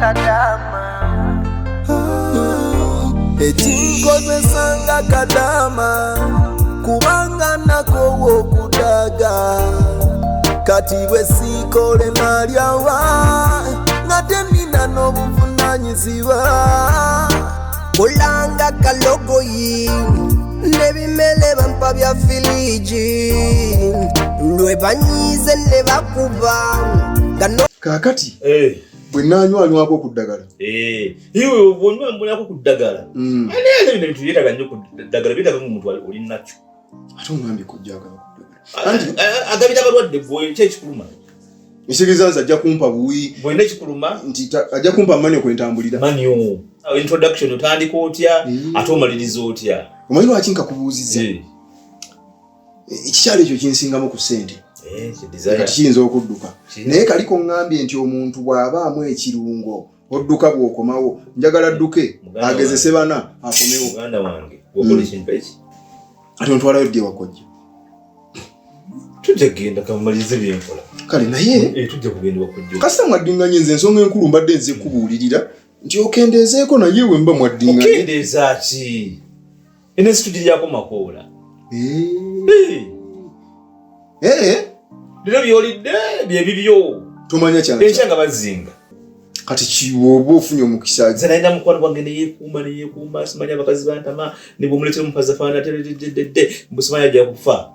Kadama. Ekinkozesa nga kadama kubanga nakowa okudaga, kati bwe siikole nalyawa nga tenina n'obuvunanyizibwa. Kulanga kalogoyi n'ebimele bampa bya filiji lwe banyiize ne bakuba nga no. Kaakati bwe naanywanywako ku ddagala. Iwe bwonywa mbonako ku ddagala. Ate bino ebintu byetaaga nnyo ku ddagala, byetaaga ng'omuntu oli nakyo. Ate ongambye kojja agaba ku ddagala. Anti Agabira abalwadde. Gwe ki ekikuluma? Ekitegeeza nze ajja kumpa buwi. Bwolina ekikuluma. Nti ajja kumpa manyo kwe ntambulira. Manyo introduction, otandika otya ate omaliriza otya? Omanyi lwaki nkakubuuzizza? Ekikyalo ekyo kinsingamu ku ssente. Kye desire. Kati kiyinza okudduka. Kiyinza. Naye kaliko ŋŋambye nti omuntu bw'abaamu ekirungo odduka bw'okomawo. Njagala dduke Muganda agezese bana akomewo. Muganda wange, bw'okola ekintu eki. Ate ontwalayo ddi ewakojja? Tujja kugenda, kamalirize byenkola. Kale naye Tujja kugenda wakojja. Kasita mwaddinganye, nze ensonga enkulu mbadde nze kubuulirira nti okendeezeeko, naye we mba mwaddinganye. Okendeeza ki? Enesi tugiryako makoola. Leero byolidde byebibyo. Tomanya kyankya. Enkya nga bazinga. Kati kiwoba ofunye omukisa. Nze nalina mukwano gwange neyeekuuma neyeekuuma, simanyi abakazi bantama, ne bwomuleetera omukazi afaanana teredededde, mbu simanyi ajja kufa.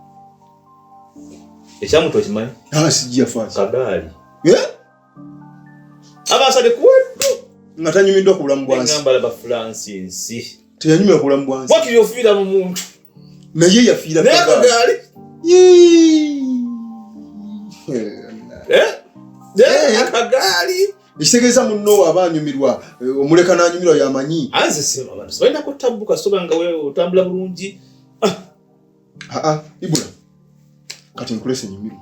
Ekyamutu okimanyi? Ah, sijja faaki. Kagaali. Abasale kuwaddu. Nga tanyumiddwa ku bulamu bwa nsi. Engamba laba Francis. Teyanyumirwa ku bulamu bwa nsi. Wakiri ofiira mu muntu. Naye yafiira Naye kagaali. akagaali. Yee. Akagaali. Ekitegeeza munno waaba anyumirwa, omuleka n'anyumirwa yamanyi. Anze si abantu sibalina kutabbuka, soba nga we otambula bulungi. Aa, Ibula, kati nkulese nyumirwa.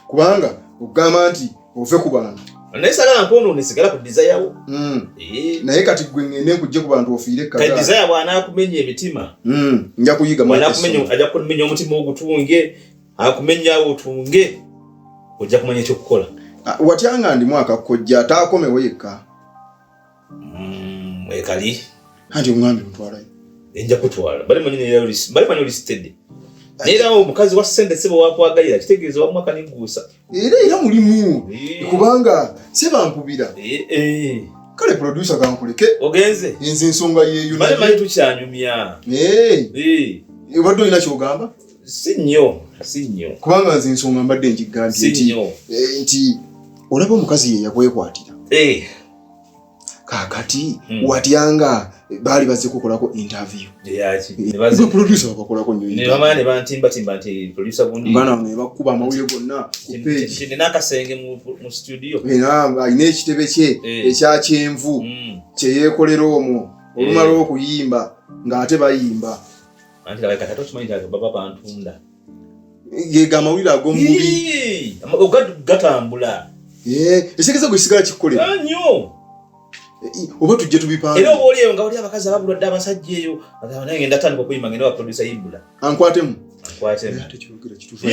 Kubanga ogamba nti ove ku bantu. Naye sagala nkwonoone, sigala ku desire wo. Naye kati gwe ŋŋende nkujje ku bantu ofiire Kati kagaali. desire bw'anaakumenya emitima. Nja kuyiga mu Bw'anaakumenya, essomo. ajja kumenya omutima ogutunge, akumenya awo otunge, ojja kumanya ekyokukola. Ah, watya nga ndimu akakojja ataakomewo yekka? Ekali. Anti omwami ontwalayo. Nja kutwala. Bali manyi ne bali manyi oli steady. Naye era omukazi wa ssente si bwe wakwagalira, kitegeeza wamu akaniguusa. Era mulimu. Kubanga sebampubira. Kale producer kankuleke. Ogenze? Nze ensonga yeeyo. Bali manyi tukyanyumya. Obadde olina ky'ogamba? Si nnyo, si nnyo. Kubanga nze ensonga mbadde nkigambye Si nnyo. Nti olaba omukazi ye yakwekwatira. Kaakati watyanga baali bazze kukolako interview. Eyaki? Ne Gwe producer wabakolako nnyo Ne interview. bamala ne bantimbatimba nti producer gundi. Bana ne bakuba amawulire gonna ku page. Nina akasenge mu studio. Era alina ekitebe kye ekya kyenvu kye yeekolera omwo olumala okuyimba ng'ate bayimba. Anti laba kati ate okimanyi nti baba bantunda. Yega amawulire ag'omubi. Ii, gatambula. Ekitegeeza gwe kisigala kikukolera. Nnyo. Oba tujje tubipange. Era oba oli eyo nga oli abakazi ababulwadde abasajja eyo, agamba naye ngenda tandika okuyimba ngenda wa producer Ibula. Ankwatemu. Ankwatemu. Ate kyogera kituufu.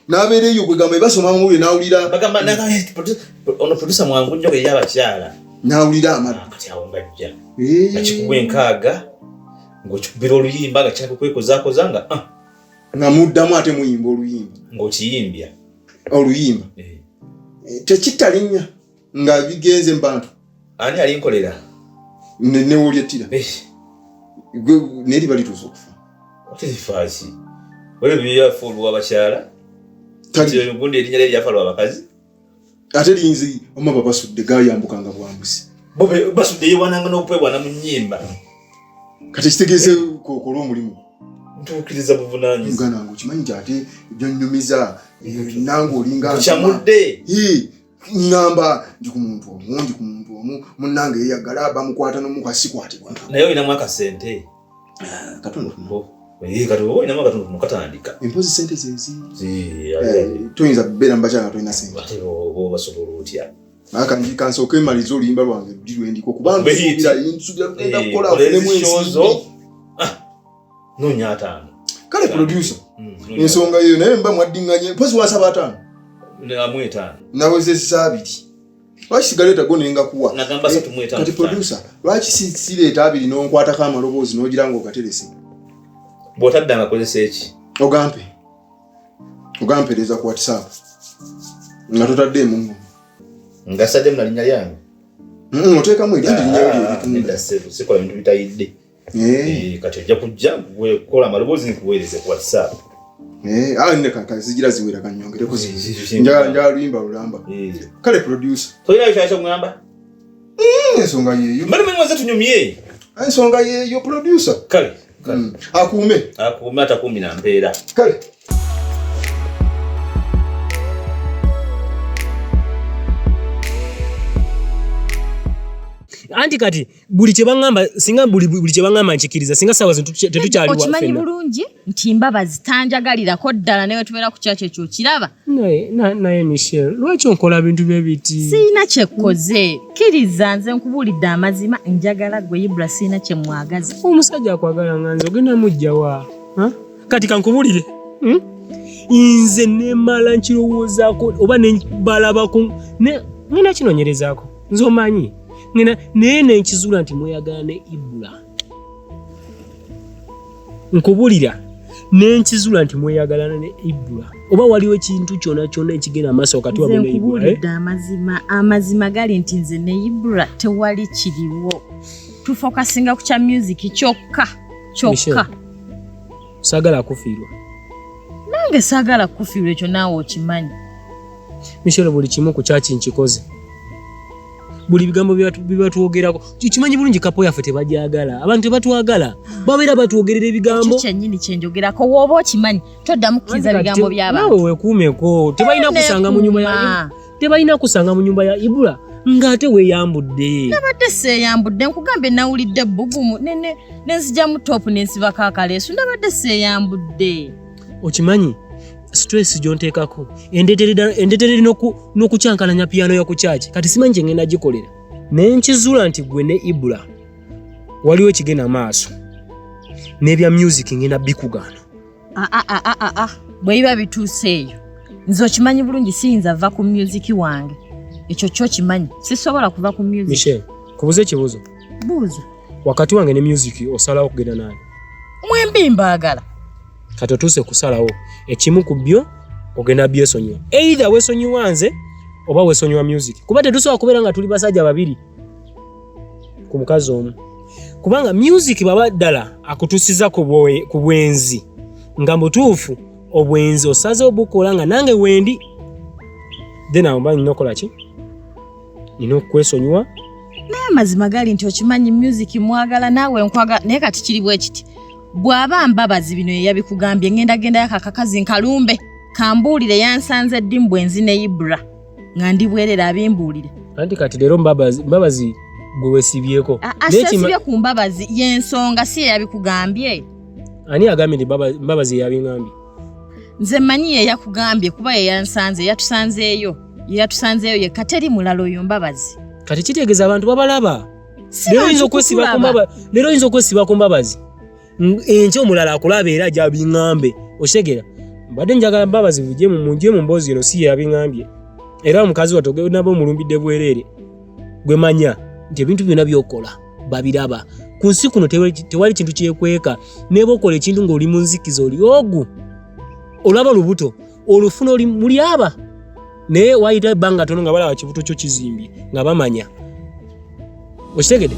N'abeera eyo gwe gamba ebasoma amawulire n'awulira. Bagamba, ono producer mwangu nnyo eri abakyala. N'awulira amaddu. Kati awo ng'ajja. Nga kikuwa enkaaga, ng'okikubira oluyimba nga kiraka okwekozaakoza nga, ah. Nga muddamu ate muyimba oluyimba. Ng'okiyimbya. Oluyimba. Tekitta linnya nga bigenze mu bantu. Ani alinkolera? Ne w'olyettira. Gwe naye liba lituuse okufa. Ate lifa ki? Waliwo ebyafa olw'abakyala. Tali. Nti gundi erinnya lye lyafa lw'abakazi. Ate liyinza omaba basudde gayambukanga bwambusi. Bo basudde yeewananga n'okwewana mu nnyimba. Kati ekitegeeza kookole omulimu. Ntuukiriza buvunaanyizibwa. Muganda wange okimanyi nti ate byonnyumiza, nange olinga Nkyamudde. Hii, ŋŋamba ndi ku muntu omu, ndi ku muntu omu, munnange yeeyagala bamukwata n'omuka sikwatibwa. Naye olinamu akasente? Katono. Kati oba olinamu akatono katandika. Empozi sente zezi. Toyinza kubeera mu bakyala nga tolina sente. Ate oba obasobola otya? Aka nji kansooke mmalize oluyimba lwange luli lwendiko kuba Ube hit. nsuubira lugenda kukola Kola nfunemu ezi show zo. ensimbi. Noonya 5. Kale producer, ensonga yeyo naye mba mwaddiŋŋanye mpozi wansaba 5. Amu 5. Nawezezza 2. Lwaki sigaleeta go nengakuwa? Nagamba 35. Kati producer, lwaki sireeta abiri n'onkwatako amaloboozi n'ogira ng'ogaterese? Bw'otadda nga kozesa eki? Ogampe. Ogampeereza ku WhatsApp. Nga totaddeemu ngoma. Nga saddemu na linnya lyange. Oteekamu eryange linnya lyo lyerikunda. Nedda ssebo, sikola bintu bitayidde. Kati ojja kujja kukola amaloboozi nkuweereze ku WhatsApp. Zigira ziwera kanyongereko njagala luyimba lulamba. Kale producer. Tolinayo kyali kyokugamba? Ensonga yeeyo. Mbadde manyi waze tunyumye. Ensonga yeeyo producer. Kale. Akuume. Akuume atakuumi na mpeera. Kale. Anti kati buli kye baŋŋamba, singa buli kye baŋŋamba nkikiriza, singa ssaawa zino tetukyali wa Okimanyi ffenna. bulungi nti Mbabazi tanjagalirako ddala naye tubeera ku kyaki ekyo okiraba. Naye Michelle, lwaki onkola bintu bye biti? Sirina kye kkoze. Kkiriza nze nkubuulidde amazima, njagala ggwe Ibra sirina kye mwagaza. Omusajja akwagala nga nze ogenda muggya wa? Ha? Kati kankubuulire. Nze nemala nkirowoozaako oba ne balabako, ngenda kinoonyerezaako. Nze omanyi. Ngenda naye ne nkizuula nti mweyagala ne Ibra. Nkubulira ne nkizuula nti mweyagala ne Ibra. Oba waliwo ekintu kyonna kyonna ekigenda amaaso wakati wammwe ne Ibra, eh? Nkubuulidde amazima. Amazima gali nti nze ne Ibra tewali kiriwo. Tufokasinga ku kya music kyokka, kyokka. Michelle, saagala kufiirwa. Nange saagala kufiirwa ekyo naawe okimanyi. Michelle, buli kimu ku kyaki nkikoze. Buli bigambo bye batwogerako. Kimanyi bulungi couple yaffe tebagyagala. Abantu tebatwagala. Babeera batwogerera ebigambo. Ekyo kyennyini kye njogerako. W'oba okimanyi, toddamu kukkiriza bigambo by'abantu. Naawe weekuumeko. Tebalina kusanga mu nyumba ya Neekuuma. Tebalina kusanga mu nyumba ya Ibra ng'ate weeyambudde. Nabadde seeyambudde, nkugambye nawulidde ebbugumu, ne nzigyamu top ne nsibako akaleesu, nabadde seeyambudde. Okimanyi stress gy'onteekako endeeterera n'okukyankalanya piano ya ku kyaki. Kati simanyi kye ngenda gikolera. Ne nkizuula nti ggwe ne Ibra waliwo ekigenda maaso n'ebya music ngenda bikugaana. Bwe biba bituuse eyo, nze okimanyi bulungi siyinza va ku music wange. Ekyo kyo kimanyi, sisobola kuva ku music. Michelle, kubuza ekibuuzo. Buuza. Wakati wange ne music osalawo kugenda nani? Mwembi mbaagala. Kati otuuse kusalawo ekimu ku byo ogenda byesonyiwa. Either weesonyiwa nze oba weesonyiwa music. Kuba tetusobola kubeera nga tuli basajja babiri ku mukazi omu. Kubanga music baba ddala akutusiza ku bwenzi. Nga mutuufu obwenzi osaze obukola nga nange wendi. Then awo mba nina okukola ki? Nina okwesonyiwa. Naye amazima gali nti okimanyi music mwagala naawe nkwagala, naye kati kiri bwe kiti. Bw'aba Mbabazi bino ye yabikugambye, ngenda gendayo akakazi nkalumbe kambuulire yansanze ddi mbwenzi ne Ibra nga ndi bwerere abimbuulire. Anti kati leero Mbabazi gwe weesibyeko. Naye Seesibye ku Mbabazi y'ensonga si ye yabikugambye. Ani agambye nti Mbabazi ye yabingambye? Nze mmanyi ye yakugambye kuba ye yansanze, yatusanzeeyo. Ye yatusanzeeyo yekka, teri mulala oyo Mbabazi. Kati kitegeeza abantu babalaba. Si Leero bantu oyinza kukulaba. oyinza okwesiba ku Mbabazi. Enkya omulala akulaba era ajja abiŋŋambe. Okitegeera? Mbadde njagala Mbabazi mujje mu mboozi eno si ye yabiŋŋambye. Era omukazi wattu naba omulumbidde bwereere. Gwe manya nti ebintu byonna by'okola babiraba. Ku nsi kuno tewali kintu kyekweka. Ne bw'okola ekintu ng'oli mu nzikiza oli ogu. Olaba olubuto, olufuna oli muli aba. Naye wayita ebbanga ttono nga balaba kibuto kyo kizimbye nga bamanya. Okitegedde?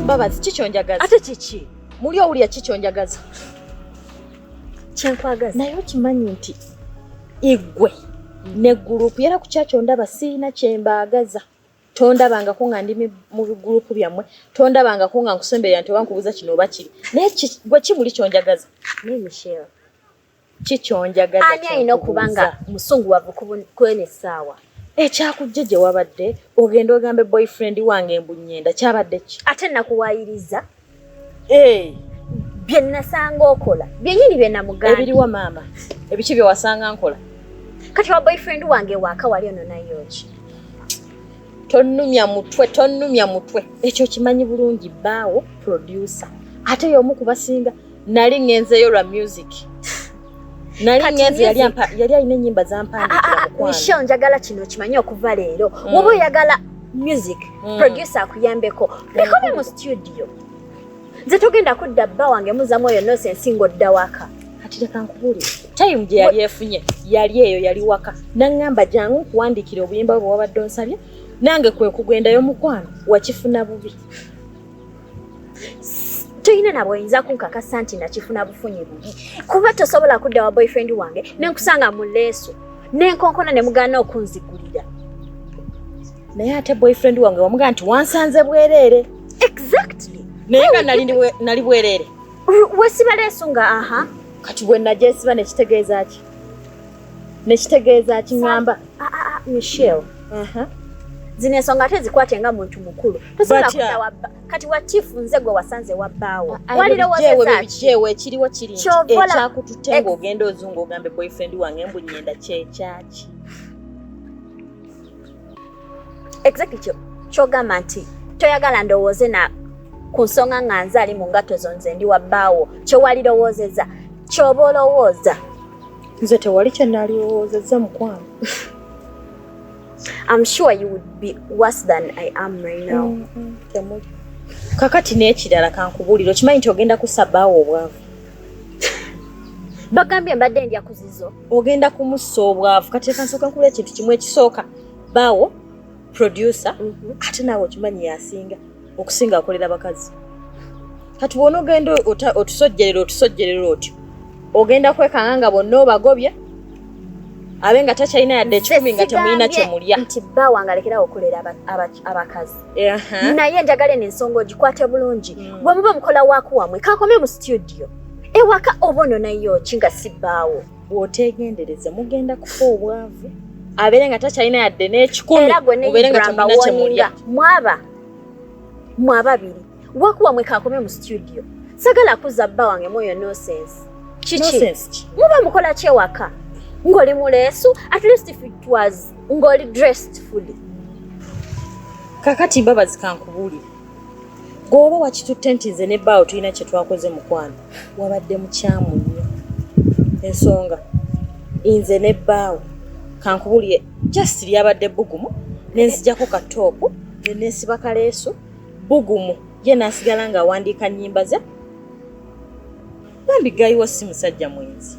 Mbabazi, ki ky'onjagaza? Ate kiki? Muli owulira ki ky'onjagaza? Kyenkwagaza. Naye okimanyi nti igwe ne gurupu era ku kyakyo ndaba sirina kye mbaagaza. Tondabangako nga ndi mu bigurupu byammwe, tondabangako nga nkusemberera nti oba nkubuuza kino oba kiri. Naye gwe ki muli ky'onjagaza? Naye Michelle. Ki ky'onjagaza Ani alina okuba nga kyenkubuuza? musunguwavu ku eno essaawa? Ekyakujja gye wabadde ogenda ogambe boyfriend wange mbu nnyenda kyabadde ki? Ate nakuwaayiriza. Eh. Bye nasanga okola byennyini bye namugambye. Ebiriwa maama? Ebiki bye wasanga nkola? Kati wa boyfriend wange waaka wali ono nayo ki? Tonnumya mutwe, tonnumya mutwe. Ekyo kimanyi bulungi bbaawo producer. Ate y'omu ku basinga nali ŋŋenzeeyo lwa music. Nali ŋŋenze yali ampa yali alina ennyimba zampandiikira mukwano. Michelle njagala kino okimanye okuva leero. Woba oyagala music, producer akuyambeko. Bikome mu studio. Nze togenda kudda bba wange muzamu oyo nonsense ng'odda waka. Kati leka nkubuulire. Time gye yali efunye yali eyo yali waka. N'aŋŋamba jangu nkuwandiikire obuyimba bwe wabadde onsabye. Nange kwe kugendayo mukwano wakifuna bubi. Toyina nabwe oyinza kunkakasa nti nakifuna bufunyi bubi. Kuba tosobola kudda wa boyfriend wange ne nkusanga mu leesu ne nkonkona ne mugaana okunzigulira. Naye ate boyfriend wange wamugamba nti wansanze bwereere. Exactly. Naye nga nali bwereere. Wesiba leesu nga aha. Kati bwe nagyesiba nekitegeeza ki? Nekitegeeza ki ŋŋamba? Michelle. Zino ensonga ate zikwate nga muntu mukulu. Tosobola kudda wa kati wa chief nze gwe wasanze wa bbaawo. Walirowoozezza ki? Bijeewo ekiriwo kiri nti ekyakututte ng'ogenda ozunga ogambe boyfriend wange mbu nnyenda kyekyaki. Exactly ky'ogamba nti toyagala ndowooze na ku nsonga nga nze ali mu ngatto zo nze ndi wa bbaawo. Kye walirowoozezza ky'oba olowooza. Nze tewali kye naalirowoozezza mukwano. I'm sure you would be worse than I am right now. Kakati n'ekirala kankubuulire okimanyi nti ogenda kussa bbaawo obwavu. Bagambye mbadde ndya ku zizo. Ogenda kumussa obwavu. Kati leka nsooke nkubuulire ekintu kimu ekisooka. Bbaawo producer ate naawe okimanyi yasinga okusinga akolera bakazi. Kati bw'onoogenda otusojjerera otyo ogenda kwekanga nga bonna obagobye abe nga takyalina yadde ekikumi nga temulina kye mulya. Nti bba wange alekerawo okukolera abakazi. Naye njagala eno ensonga ogikwate bulungi. Bwe muba mukola waaku wammwe kakome mu studio. Ewaka oba ono nayo ki nga si bbaawo. Bw'oteegendereza mugenda kufa obwavu abeere nga takyalina yadde n'ekikumi mubeere nga temulina kye mulya. Mwaba mwababiri waaku wammwe kakome mu studio. Sagala kuzza bba wange mwoyo nonsense. Kiki? Muba mukola ki ewaka? Ng'oli muleesu, at least if it was ng'oli dressed fully. Kakati Mbabazi kankubuulire. Gw'oba wakitutte nti nze ne bbaawo tulina kye twakoze mukwano, wabadde mukyamu nnyo. Ensonga nze ne bbaawo kankubuulire just lyabadde bbugumu ne nzijjako ka toopu ne neesiba kaleesu bbugumu ye n'asigala ng'awandiika nnyimba ze. Bambi gayiwo si musajja mwenzi.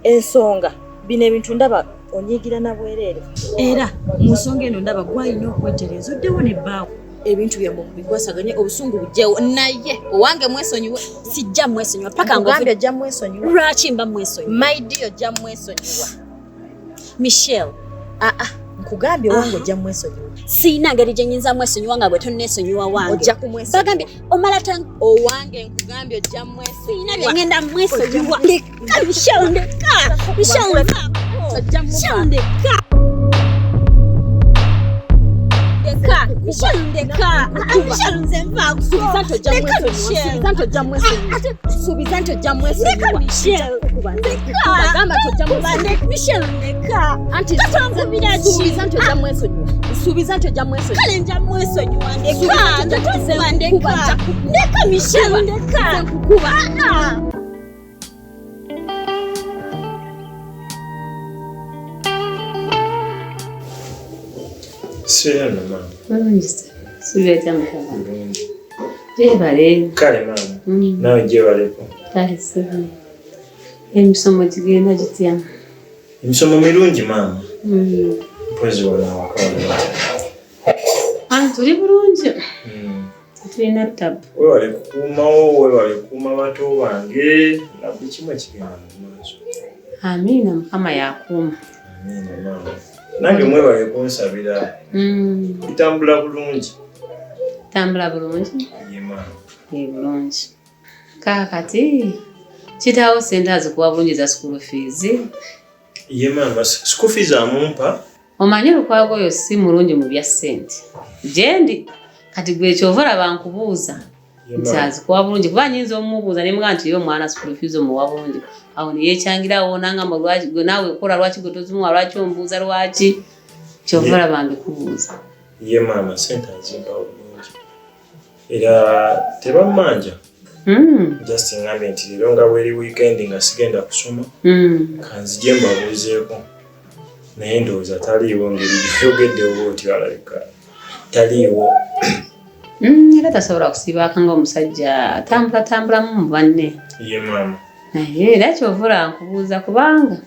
Ensonga bino ebintu ndaba onyiigira na bwereere. Era mu nsonga eno ndaba gw'alina okwetereeza oddewo ne bbaawo. Ebintu byammwe mubikwasaganye obusungu bujjewo naye owange mwesonyiwe. Sijja mwesonyiwa paka ngambye ojja mwesonyiwa. Lwaki mba mwesonyiwa? My dear ojja mwesonyiwa. Michelle. Nkugambye owange ojja mwesonyiwa. Sirina ngeri gye nnyinza mwesonyiwa nga bwe tonneesonyiwa wange. Ojja kumwesonyiwa. Bagambye omala tan owange nkugambye ojja mwesonyiwa. Sirina bye ngenda mwesonyiwa. Ndeka Michelle ndeka. Michelle ndeka. Michelle ndeka. Ndeka. Michelle ndeka. Michelle nze nvaako. Suubiza nti ojja mwesonyiwa. Suubiza nti ojja mwesonyiwa. Suubiza nti ojja mwesonyiwa. Ndeka Michelle. Ndeka. Gamba nti ojja mwesonyiwa. Michelle ndeka. Anti katonkubira ki? Suubiza nti ojja mwesonyiwa. Suubiza nti ojja mwesonyiwa. Kale nja mwesonyiwa ndeka. Ndeka ndeka. Ndeka Michelle ndeka. Nkukuba. Sera no mama. Bulungi sibeeta mukama. Gyebale. Kale mama. Nawe gyebaleko. Kale sibe. Emisomo gigenda gitya? Emisomo mirungi mama. Mpozi wano awaka wano. Tuli bulungi. Tulina tabu. Weewale kukuumawo, weewale kukuuma bato bange na buli kimu ekigenda mu maaso. Amiina, Mukama yakuuma. Amiina mama. Nange mwebale kunsabira. Bitambula bulungi. Tambula bulungi? Ye mama. Ye bulungi. Kaakati kitaawo ssente azikuwa bulungi za school fees? Ye mama, school fees amumpa. Omanyi Lukwago oyo si mulungi mu bya ssente gyendi kati gwe kyova olaba nkubuuza nti azikuwa bulungi kuba nyinza omubuuza ne mugamba nti ye omwana school fees omuwa bulungi awo ne yeekyangira awo nangamba lwaki gwe naawe kola lwaki gwe tozimuwa lwaki ombuuza lwaki kyova olaba mbikubuuza. Ye maama ssente azimpa bulungi era tebammanja Just ngambye nti leero nga bweri weekend nga sigenda kusoma kanzije mbabuuzeeko naye ndowooza taliiwo ngeri gyoyogedde oba otyo alabika taliiwo. Era tasobola kusiiba nga omusajja atambula tambulamu mu banne. Ye maama. Naye era kyova olaba nkubuuza kubanga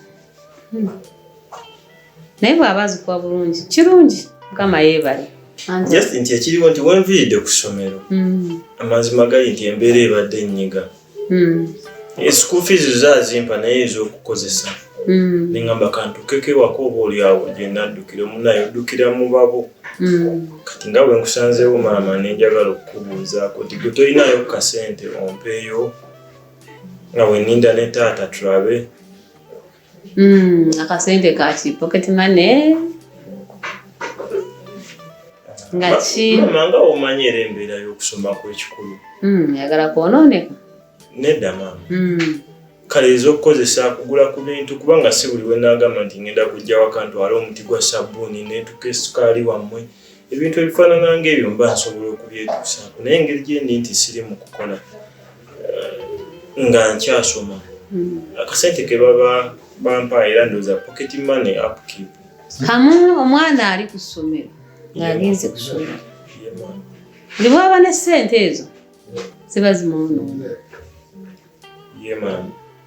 naye bw'aba azikuwa bulungi kirungi Mukama yeebale. Just nti ekiriwo nti wenviiridde ku ssomero amazima gali nti embeera ebadde ennyiga. School fees zo azimpa naye ez'okukozesa nengamba kantukeko ewaka oba oli awo gye naddukira omunaye oddukira mu babo. Kati nga bwe nkusanzeewo maama ne njagala okukubuuzaako nti gwe tolinayo ku kasente ompeeyo nga bwe nninda ne taata tulabe. Akasente kaki pocket money nga ki maama nga omanyi era embeera y'okusoma kw'ekikulu. Yagala kwonooneka. Nedda maama. Kale ez'okukozesa kugula ku bintu kubanga si buli we naagamba nti ngenda kujja waka ntwale omuti gwa sabbuuni neetuka esukaali wammwe ebintu ebifaanana ng'ebyo mba nsobola okubyetuusaako naye engeri gye ndi nti siri mu kukola nga nkyasoma akasente ke baba bampa era ndowooza pocket money upkeep. Kamu omwana ali ku ssomero ng'agenze kusoma buli bw'aba ne ssente ezo ziba zimwonoona.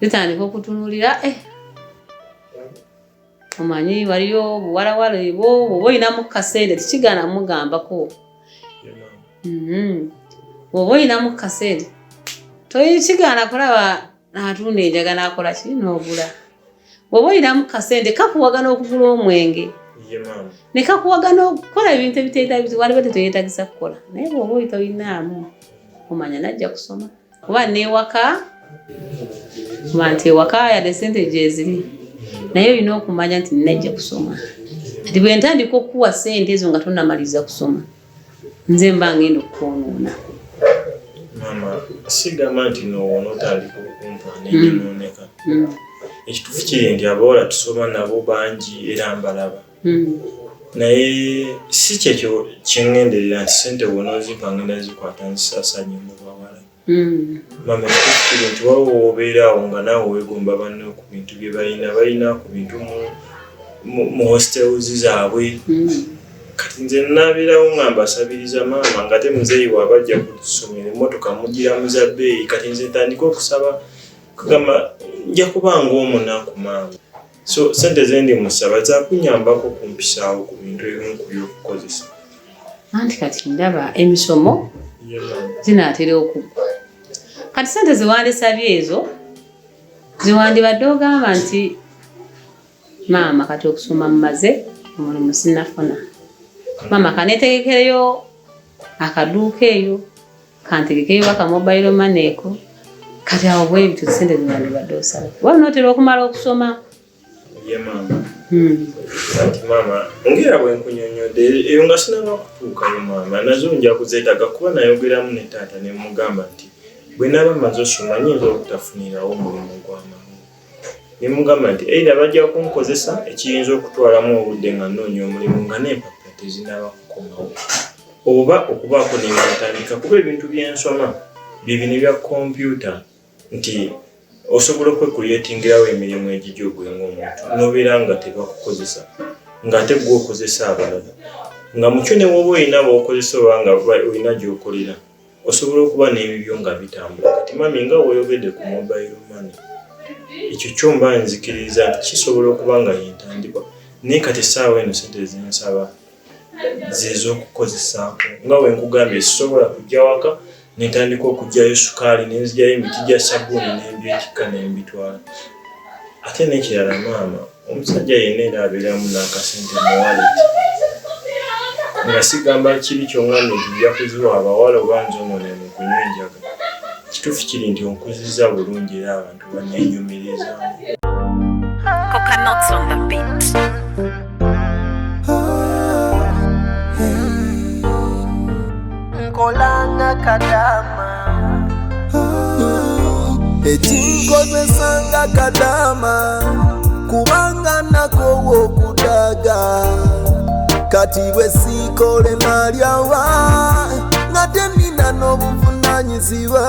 Zitandika okutunuulira omanyi waliyo obuwalawala ebwo bw'oba olinamu kasente tekigaana mugambako. Bw'oba olinamu kasente tokigaana kulaba atunda enjaga n'akola ki n'ogula. Bw'oba olinamu kasente kakuwagana okugula omwenge ne kakuwagana okukola ebintu ebiteetagisa waliwo teteetagisa kukola naye bw'oba oli tolinaamu omanya najja kusoma kuba n'ewaka kuba nti ewaka yadde ssente gyeziri naye olina okumanya nti najja kusoma kati bwe ntandika okukuwa ssente ezo nga tonnamaliriza kusoma nze mba ngenda okukwonoona. Maama sigamba nti nowoona otandika okumpa nenyonooneka. Ekituufu kiri nti abawala tusoma nabo bangi era mbalaba naye si kyekyo kyengenderera nti ssente bw'onoozimpa ngenda zikwata nzisaasaanye mu bawala. Maama ekituufu kiri nti waliwo w'obeera awo nga naawe weegomba banno ku bintu bye balina balina ku bintu mu hostels zaabwe. Kati nze naabeerawo nga mbasabiriza maama nga te muzeeyi waaba ajja ku ssomero emmotoka mugiramuza bbeeyi kati nze ntandike okusaba kugamba nja kuba ng'omunaku maama. So ssente ze ndi musaba zakunyambako kumpisaawo ku bintu ebimu ku by'okukozesa. Anti kati ndaba emisomo zinaatera okuggwa kati ssente ze wandisabye ezo zewandibadde ogamba nti maama kati okusoma mmaze omulimu sinnafuna maama kaneetegekereyo akaduuka eyo kantegekeyo aka mobile money eko kati awo bwebityo ssente zewandibadde osaba kuba onootera okumala okusoma. Ye maama. Anti maama ngera bwe nkunyonnyodde eyo nga sinaba kutuukayo maama nazo nja kuzeetaaga kuba nayogeramu ne taata ne mugamba nti bwe naaba mmaze osoma nnyinza obutafunirawo omulimu gw'amangu. Ne mugamba nti either bajja kunkozesa ekiyinza okutwalamu obudde nga nnoonya omulimu nga n'empapula tezinnaba kukomawo oba okubaako ne bye ntandika kuba ebintu bye nsoma bye bino ebya kompyuta nti osobola okwekuliyetingirawo emirimu egigyo gwe ng'omuntu n'obeera nga tebakukozesa ng'ate gwe okozesa abalala nga mukyo ne woba olina b'okozesa oba nga olina gy'okolera osobola okuba n'ebibyo nga bitambula. Kati mami nga w'oyogedde ku mobile money ekyo kyo mba nzikiririza nti kisobola okuba nga yentandikwa naye kati essaawa eno ssente ze nsaba z'ezokukozesaako nga bwe nkugambye sisobola kujja waka ne ntandika okuggyayo sukaali ne nzigyayo emiti gya sabbuuni ne mbyetikka ne mbitwala. Ate n'ekirala maama omusajja yenna era abeeramu n'akasente mu wallet nga sigamba kibi ky'oŋŋambye nti nja kuziwa abawala oba nzonoone mu kunywa enjaga. Ekituufu kiri nti onkuzizza bulungi era abantu banneenyumirizaamu. Coconuts on the beat. Nkolanga kadama. Ekinkozesa nga kadama kubanga nakowa okudaga kati bwe siikole nalyawa nga tenina n'obuvunanyizibwa.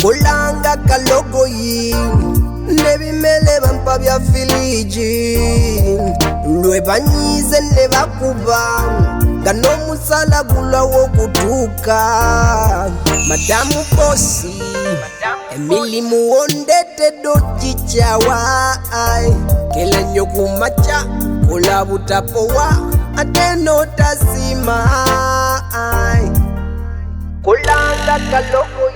Kulanga kalogoyi n'ebimere bampa bya filiji lwe banyiize ne bakuba nga n'omusala gulwawo okutuuka. Madamu bosi emirimu wondetedde okikyawa kela nnyo ku makya kola butapowa ate n'otasiima. Kulanga kalogoyi.